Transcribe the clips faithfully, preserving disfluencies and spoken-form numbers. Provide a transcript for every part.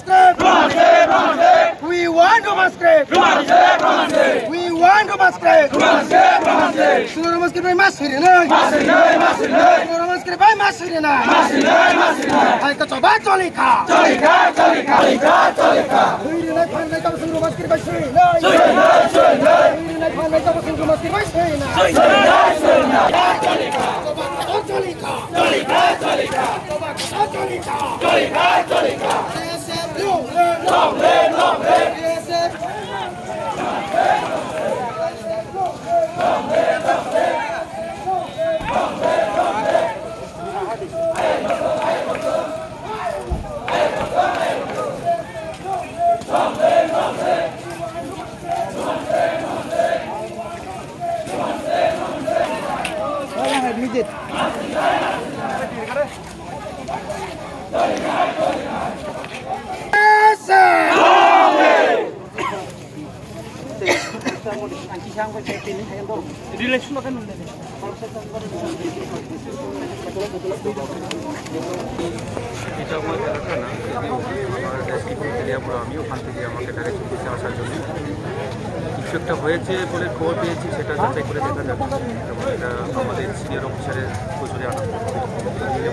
Script! We want Roman script! We want Roman script! Sino Roman script bai ma sirinai! Sino Roman script bai ma sirinai! Hai ka choba choli kha! Choli kha, choli kha, choli kha, choli kha! Hui rinai phan nai ka sino Roman script bai sirinai! Sirinai, sirinai! Hui rinai phan nai ka sino Roman script bai sirinai! Sirinai, sirinai! Choli kha! Choli kha, choli kha! Choli kha, choli kha! Long live, long live, long live! এটা আমার এলাকা না, যদিও আমার destination area পুরো, আমি ওখান থেকে আমাকে ডাইরেক্ট অফিসে আসার জন্য কিছু একটা হয়েছে বলে খবর পেয়েছি, সেটা যাচাই করে দেখা যাবে। এবং এটা আমাদের সিনিয়র অফিসারের গোচরে আনা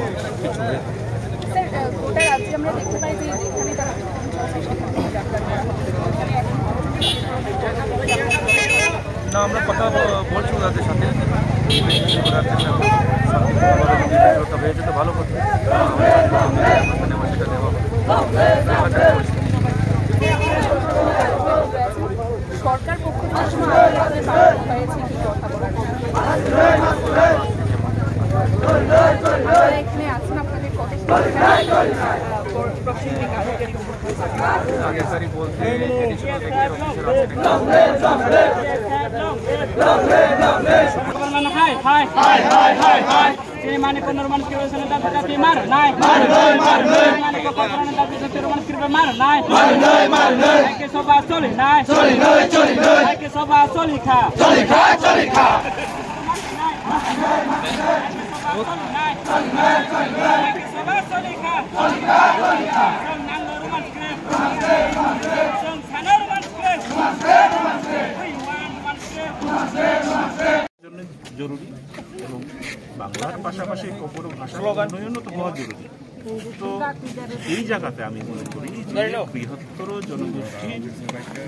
হয়েছে। কিছু হয়েছে। স্যার, আহ, গোটা রাজ্যে আমরা দেখতে পাই যে যেখানে তারা আক্রমণ চালাচ্ছে, সেখানে কোনো ডাক্তার না, আমরা কথা ব-, বলছি ওনাদের সাথে। ওরা চেষ্টা করছে। শান্তিপূর্ণভাবে যদি ব্যবস্থা হয়ে যেত ভালো হতো। আমরা সেটা নেওয়া হবে। সরকার পক্ষ থেকে কোনো আলাদা বার্তা হয়েছে কি কথা বলার জন্য? আপনারা এখানে আছেন, আপনাদের কত, আহ, প্র-, প্রশাসনিক আধিকারিক উপস্থিত আছেন? আধিকারিক বলতে অ্যাডিশনাল রেঞ্জের অফিসার আছেন এখানে। Hi, hi. Hi, hi, hi, hi. Sini mani kono Roman script sini dati dati mar nai. Mar nai, mar nai. Sini mani kono dati dati Roman script mar nai. Mar nai, mar nai. Hai ke soba soli nai. Soli nai, soli nai. Hai ke soba soli kha. Soli kha, soli kha. Soli nai, soli nai. Hai ke soba soli kha. Soli kha, soli kha. Song nang Roman script. Song sana Roman script. We want Roman script. জন্য জরুরি এবং বাংলার পাশাপাশি অপর ভাষার উন্নয়নও তো হওয়া জরুরি। তো এই জায়গাতে আমি মনে করি যে বৃহত্তর জনগোষ্ঠীর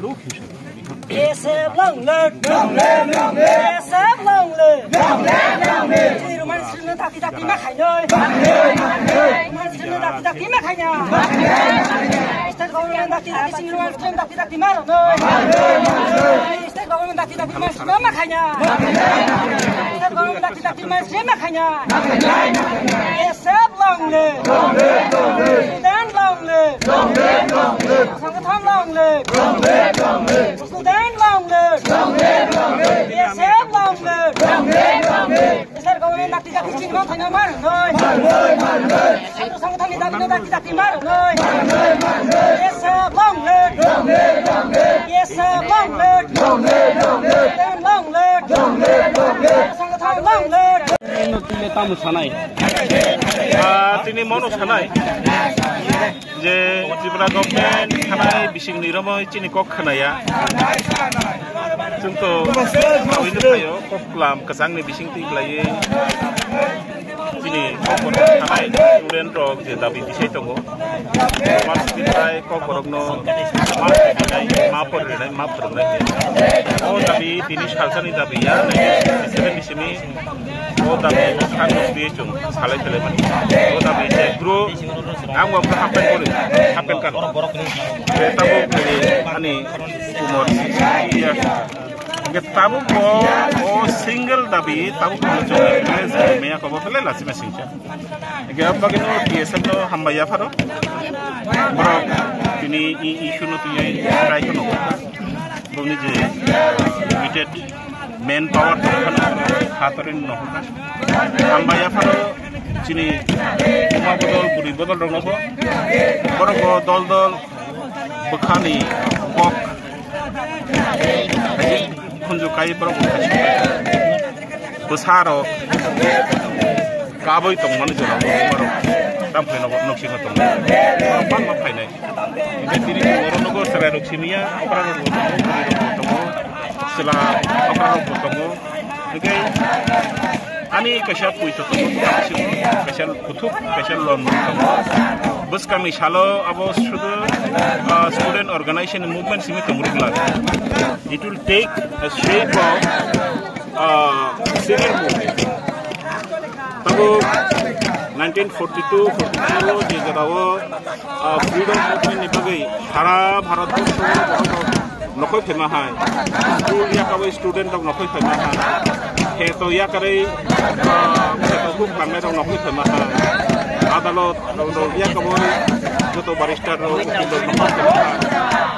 লোক হিসেবে বৃহত্তর SF long live! Long live, long live! SF long live! Long live, long live! এই রোমান সিংহ দাবি দাবি মা খাই নয়। রোমান সিংহ দাবি দাবি মা খাই না। স্টেট গভর্নমেন্ট দাবি দাবি সিংহ রোমান সিংহ দাবি দাবি মারো নয়। State government daki daki mas ma ma khanya. State government daki daki mas ma khanya. Yes, sir, long live. Sudan long live. Sangathan long live. Sudan long live. Yes, sir, long live. Sir, government daki daki chini ma khanya mar noi. Sangathan ni daki daki daki mar noi. Yes, sir, long live. Yes, sir, long live. Long live, long live. Long live, long live. Sangathan long live. Tini tamo sanai. Ah, tini mono sanai. Je Tripura government thanai bising ni romoi chini kok khnaya. Chwng to tawino phaio, kok klam kwchang ni bising twi khlaiwi chini kok khnai student rok je dabi bisai tongo. Mas twi kok borok no ma phainai, ma pori rinai, ma phwrwngnai. O dabi tini salsa ni dabi ya, nineteen sixty-seven ni simi. O dabi thang twi chwng salai phelai mani. O dabi je gro ang bo happen kori, happen kan. Tabo ani umor sixty years. Hingke tabuk bo o single dabi tabuk bo chwng address meya kobo khe lasima singcha. Hingke abagino T S F no hambai yapharo. Borok tini i issue no twiwi try kheno. Boni je limited man power tongphano hatorin no hokha. Hambai yapharo chini uma bodol buri bodol rokno bo. Borok bo dol dol bwkhani kok khunju kai borok bwsa rok kabui tongmani jora borok tam phai nogo noksingo tongo bangma phainai. Tini oro nogo chwrairok simiya, okrarok bo tongo, bwrwirok bo tongo, chwla okrarok bo tongo. Hwnkhe ani kaisa puito tongo, kaisa kuthuk, kaisa lon tongo. Bwskangni salo abo sudu, ah, student organization movement simi tongwrwk laga. It will take a shape of, ah, civil movement. Tabuk nineteen forty-two forty-three o je jora o, ah, freedom movement ni bagwi sara Bharat borso o borok rok nokhoi phaima hai, school yakabo student rok nokhoi phaima hai, heto yakarwi, ah, heto huk tangnai rok nokhoi phaima hai, adalot rok yakabo joto barrister rok, ukil rok nokhoi phaima hai.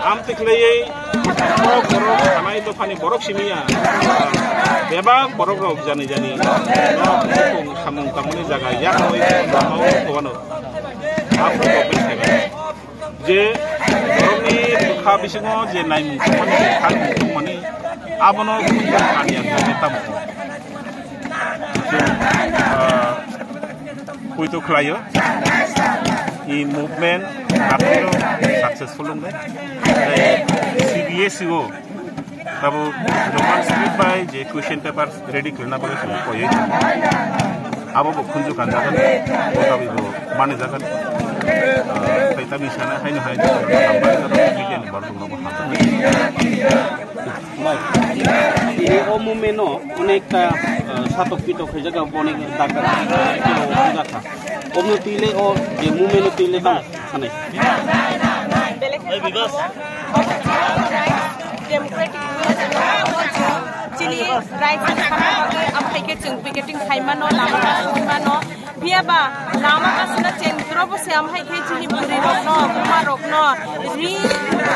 Amtwi khlaiwi Borok, borok, sanai dophani borok simiya. Bebak borok rok jani jani. Nok, bukung, samung tangmani jaga, yak roi, lama o, tongmano. Aphuru rok bai thaibai. Je, borokni bwkha bisingo je naimung tongmani, je salmung tongmani, abono buini kani ang tamo. Je, ah, Puito khlaio. I movement aphano successful wngnai. Tei C B S E o abo Roman script bai je question paper ready khlaina bagwi chwng koiwi tongo. Abo bo khunju kanjagan, bo tabwi bo manijagan. Ah, tei tamni sana haino hai hambai media ni borok rok bo hambai. Tini o movement no onekta, ah, satok pitok khaijak, onek dakar jakha. Omno tile o je movement no tile tamo sanai. Democratic movement chini rights ni samung bagwi amhaike chwng picketing khaimano, lama kasumano, Phiya ba lama kasuna cheng drobo se amhai khe chini bwrwi rokno, buma rokno, ri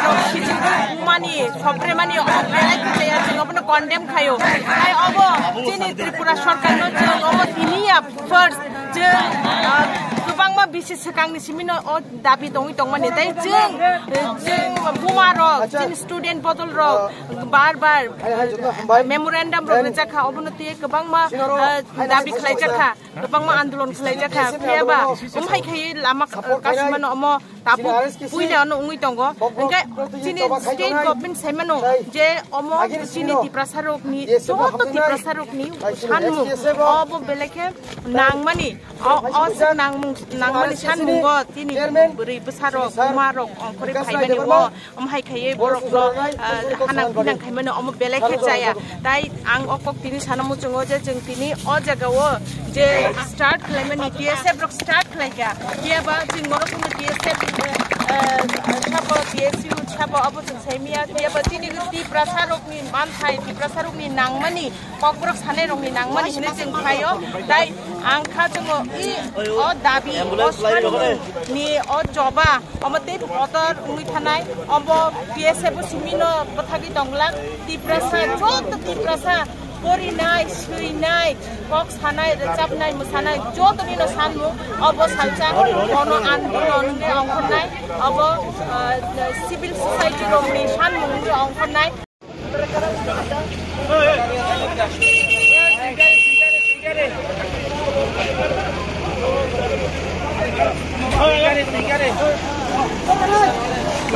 rok sijili bumani, sopremani, o belai khe chaya chwng obono condemn khayo. Hai obo chini Tripura sorkarno chwng obo tiniya first chwng, ah, kwbangma bisi swkangni simino o dabi tongwi tongmani. Tei chwng, chwng buma rok, chini student bodol rok bar bar memorandum rok rijak kha, obono twiwi kwbangma, ah, dabi khlaijak kha. Kwbangma andolon khlaijak kha, phiya ba, um hai khai lama kasumano omo tabuk puila ano wngwi tongo. Hwnkhe chini state government saimano je omo chini Tiprasa rokni, joto Tiprasa rokni sanmung obo belai khe nangmani, o, o nangmung, nangmani sanmungo chini bwrwi bwsarok, bumarok ongkhorwi phaimani o Omo hai khaiwi borokno, ah, hanang pinang khaimano omo belai khe chaya. Tai ang o kok tini sana muchungo je chwng tini o jagao je start khlaimani T S F rok start khlaikha. Phiya ba chwng borok buno T S F, eh, sabo T S U sabo abo chwng saimiya. Phiya ba chini Tiprasa rokni manthai, Tiprasa rokni nangmani Kokborok sanai rokni nangmani hinwi chwng khlaio. Tai ang kha chwngo i o dabi, o sanmung ni o choba, omo tei kotor wngwi thanai, omo P S F o simino bwthagwi tongla. Tiprasa, joto Tiprasa, porinai, swinai, kok sanai, rwchapnai, mwsanai, joto nino sanmung, obo salsa, kono andolon wngwi ongkhornai, obo, ah, civil society rokni sanmung wngwi ongkhornai.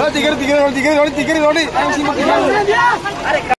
Tigre, tigre, tigre, tigre, tigre, tigre, tigre.